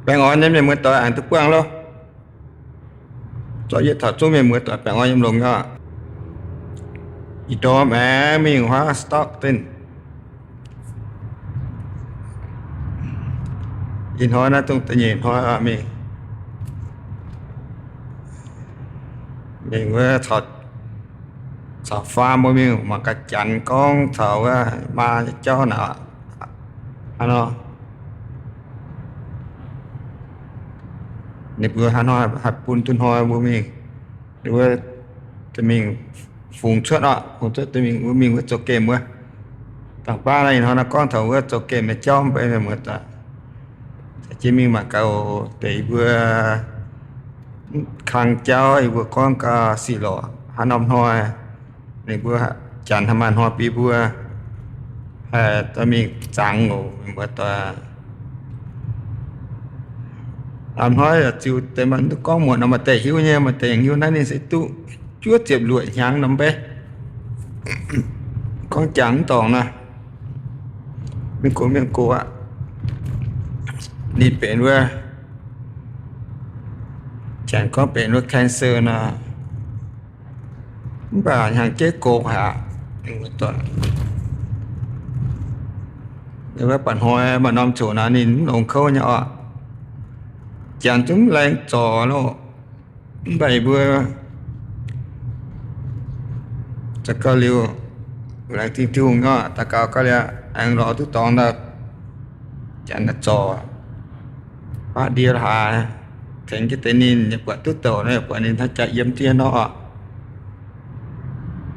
Baengh orn nyei mienh muoz doic aengx duqv buangh loh. Zorqv yietv taux zungv mienh muoz doic baengh orn yiem longx nyei oc. Ih ndorm aengx mingh huaav Stockton. Ih hnoi naaiv dongh da'nyeic hnoi oc mingh. Mingh wuov caux, caux faam mbuo mingh mangc gaax janx gorngv taux wuov maa nyei jauv naaic. Hnangv nor, ninh mbuo hnangv nor haih bun duqv hnoi mbuo mingh, ninh mbuo mingh fungx cuotv oc, fungx cuotv mingh, mbuo mingh wuov zoux gemh wuov. Dangh baav naaiv ih hnoi naaiv gorngv taux wuov zoux gemh nyei jauv mv bei mienh muoz doic. Caux jienv mingh mangc gaax oc. Deix yie mbuo kang jauv yie mbuo gorngv gau sic lorqc hnangv norm hnoi. Ninh mbuo janx haaix maaih hnoi bun yie mbuo haih dorh mingh zangx oc mienh muoz doic. Hnoi yaac ziux deix maaih duqv gorngv muonc nor, maaih deix hiuv nyei, maaih deix hiuv naaiv ninh se duqv juov ziepc luoqc hnyangx norm mbe. Gorngv jangx mv dorngc nor, mienh gox mienh gox aqv. Ninh benx wuov, janx gorngv benx wuov cancer nor, mv baac hnyangx-jeiv gox haic aqv. Wuov ba'hnoi maaih norm zoqc naaic ninh mv longx kouv nyei oc. Janx zungv laengz zorc loh. Mv baac yie mbuo za'gau liuz, laengz zingh Tin-Hungh nor, daux gaux gau liuz aengx lorz duqv dorngx daaih, janx zorc baqv ndie haaix, tengx jienv deix ninh, yaac buatc duqv douc nor, yaac buatc ninh hnangv jaax yiem jienv nor oc.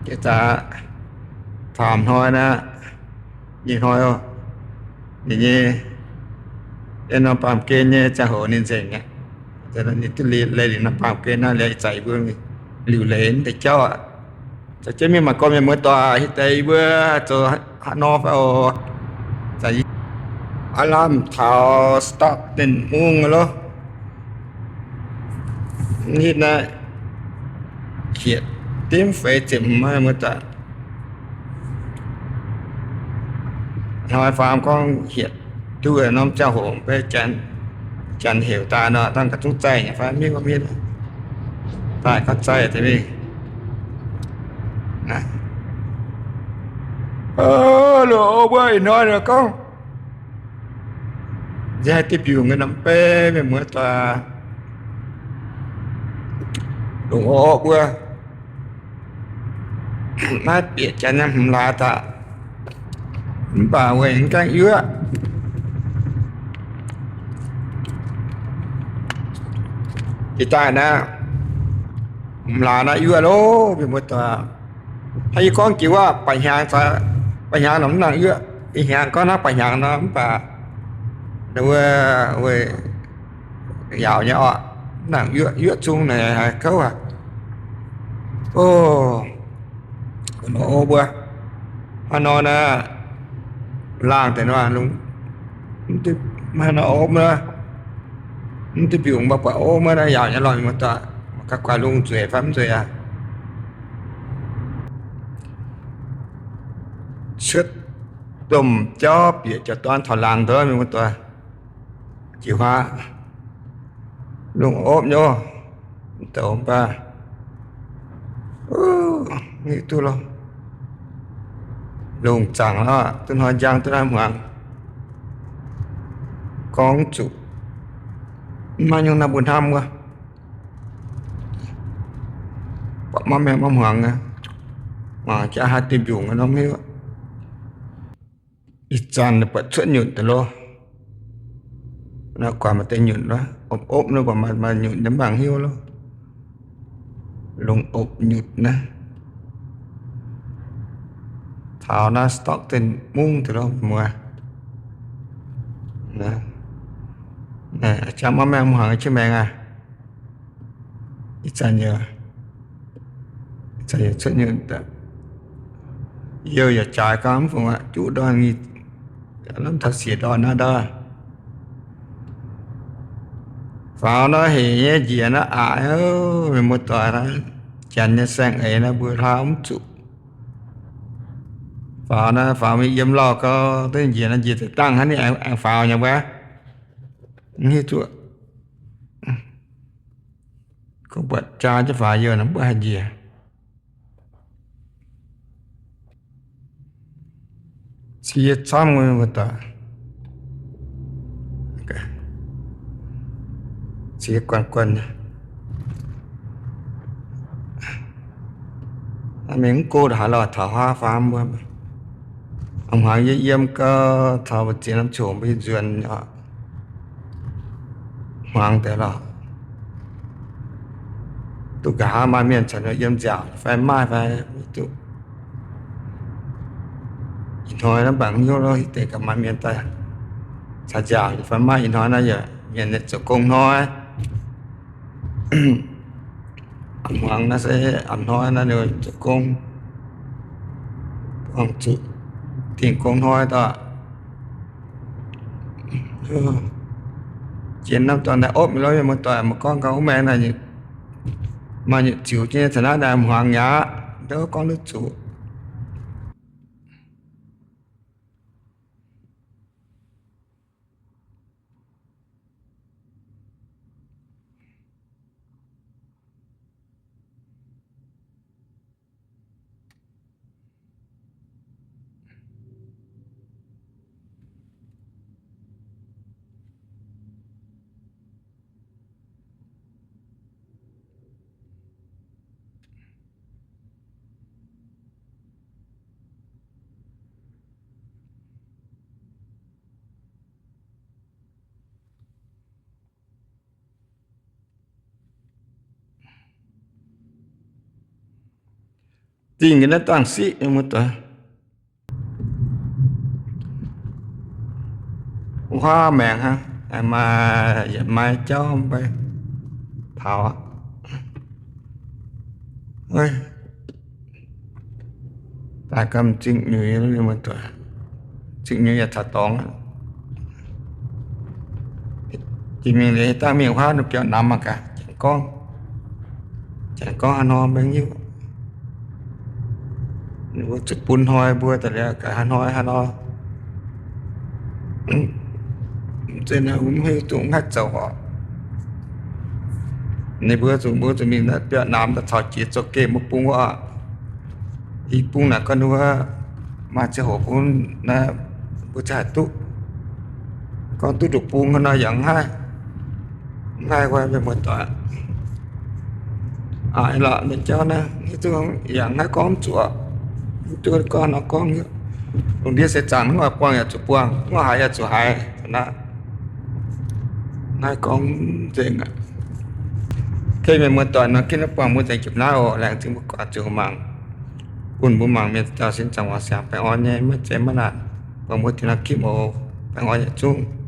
Jiex zaqc, taamh hnoi naaiv, nyei hnoi oc, ninh nyei, yiem norm baamh gen nyei ziangh hoc ninh nzengc aqv. Ninh duqv leih liuz norm baamh gen naaiv liuz, ih zanc yie mbuo liuc leiz naaiv deix jauv aqv. Zoux jienv mingh mangc gormx mienh muoz doic, hitv deix yie mbuo zoux haaix nor fai oc. Aav lamh taux Stockton mungv loh. Hitv naaiv hietc dimv feix ziepc hmz mienh muoz doic. Hnoi faam gorngv hietc duqv norm ziangh hoc beiv janx heuc daaih nor, dangh ga'zungv zaih nyei fai mingh gorngv hitv daaih gauh zaih deix mingh. Loz-orqv mbuo ih hnoi gorngv nziex haih diuh mbiungc nyei norm beiv mienh muoz doic. Loz-orqv mbuo naaiv bieqc janx nyei hmz laaix daaih, mv baac weic mv gaengh yuoqv. Ih daaih naaiv, mv laaix naaiv yuoqv loh, mienh muoz doic. Hnangv yie gorngv jiex wuov, ba'hnyangx, ba'hnyangx nor mv nangc yuoqv. Ih hnyangx gorngv naaiv ba'hnyangx nor, mv baac wuov, wuov yaauc nyei orqc, mv nangc yuoqv, yuoqv zung naaic haiz kouv aqv. O, mbuo hnangv nor naaiv, laangh deix nor, hnangv nor opv naaiv, mv duqv mbiungc mv baac buatc opv naaiv yaauc nyei lorqc, mienh muoz doic. Mangc gaax guaax lungh nzueic fai mv nzueic aqv. Cuotv domh jauv bieqc jauv-dorn taux laangz ndov, mienh muoz doic. Jiex huaav lungh opv nyei, mv douc mv baac mv duqv loh. Lungh zaangc loh, duqv hnoi njang duqv hnoi hmuangx. Gorngv zuqc mv maaih nyungc naaiv mbuo hnamv wuov. Buatc maiv maengh maiv hmuangx aqv. Mangc jaax haaix diuh mbiungc norm hiuv. Ih zanc buatc cuotv nyutc deix loh. Naaiv guaax maaih deix nyutc loh, opv opv naaiv guaax maaih nyutc nyei mv baac hiuv loh. Lungh opv nyutc naaiv. Taux naaiv Stockton mungv deix loh muoz. Jangv maiv maengh mv hmuangx jienv maengx aqv. Ih zanc, ih zanc cuotv nyutc, youh yaac jaaix gau mv fungc aqv, juqv ndorn, lamh taux siec ndorn naaiv ndorn. Faaux naaiv hec nyei njiec naaiv aqc, mienh muoz doic, janx nyei saeng-eix naaiv mbuo hlauv mv zuqc. Faaux naaiv faaux mingh yiem lauh gau, duqv njiec naaiv njiec deix dangh hnangv ninh aengx faaux nyei wuov. Mv hiuv duqv. Gorngv buatc jaa jienv faaux youh nor mv baac haih njiec. Cie camv mbuo doic. Cie guanh guanh. Mingh mv go haaix lorh taux huaav faam mbuo. Hmuangx yie yiem gau, taux mbuo ziex norm qongx mbuo nzuonx hmuangx deix lorh. Duqv nqa'haav maaih mienh caux yiem nziaauc fai maaih fai mv duqv. Ih hnoi naaiv mv baac hnyouv lorqc, hitv deix gaax maaih mienh daaih caux nziaauc fai maaih. Ih hnoi naaiv yaac mienh zoux gong hnoi. A'hmuangx naaiv se a'hnoi naaiv ninh zoux gong, buangh zuqc dingh gong hnoi daaih. Jiex norm dorngx naaiv opv mingh lorqc, mienh muoz-doic, maiv gorngv gau wuov maengx naaic, maaih nyutc ziux jienv nyei caux naaiv naaic hmuangx aqv, ndov gorngv duqv zuqc. Dingh ga'naaiv dangh siqv nyei muoz-doic. Huaav maengx hnangv, maaih yietc maiv jauv mv bei taux aqv. Daaih gamh zingh nyuiz, zingh nyuiz yaac taux dorngx. Jiex mingh liuz dangh mingh huaav ninh biaux namx mangc gaax, janx gorngv, janx gorngv haaix nor mbaengx hiuv. Ninh mbuo zuqc bun hnoi mbuo daaih liuz gaax haaix hnoi haaix nor. Mv zeiz naaiv mv hiuv duqv mv haih zoux oc. Ninh mbuo zuqc, mbuo zuqc mingh naaiv biauv namx daaih caux jiex zoux geh mbuo bung wuov oc. I bung naaic gorngv ninh wuov maaih ziangh hoc bun naaiv mbuo ziouc haih duqv. Gorngv duqv nduqc bung hnangv nor yaac mv haih, mv haih wuov mienh muoz-doic. Aa, lorqc mienh jauv naaiv hiuv duqv yaac mv haih gorngv mv zuqc, mv duqv gorngv nor gorngv. Lungh ndiev seix zaangc hnangv oix buangh yaac zuqc buangh, hnangv oix haiz yaac zuqc haiz, naaiv gorngv nzengc aqv. Kei mienh muoz-doic nor, ginv naaiv buangh mbuo nzengc jipv naaiv oc. Laengz zingh mbuo guangc zuqc mangc, bun mbuo mangc mienh dauh sin zaangc wangc siangx baengh orn nyei, maiv zeiz maiv naanc. Buangh mbuo dingh naaiv kipv oc. Baengh orn yietc zungv.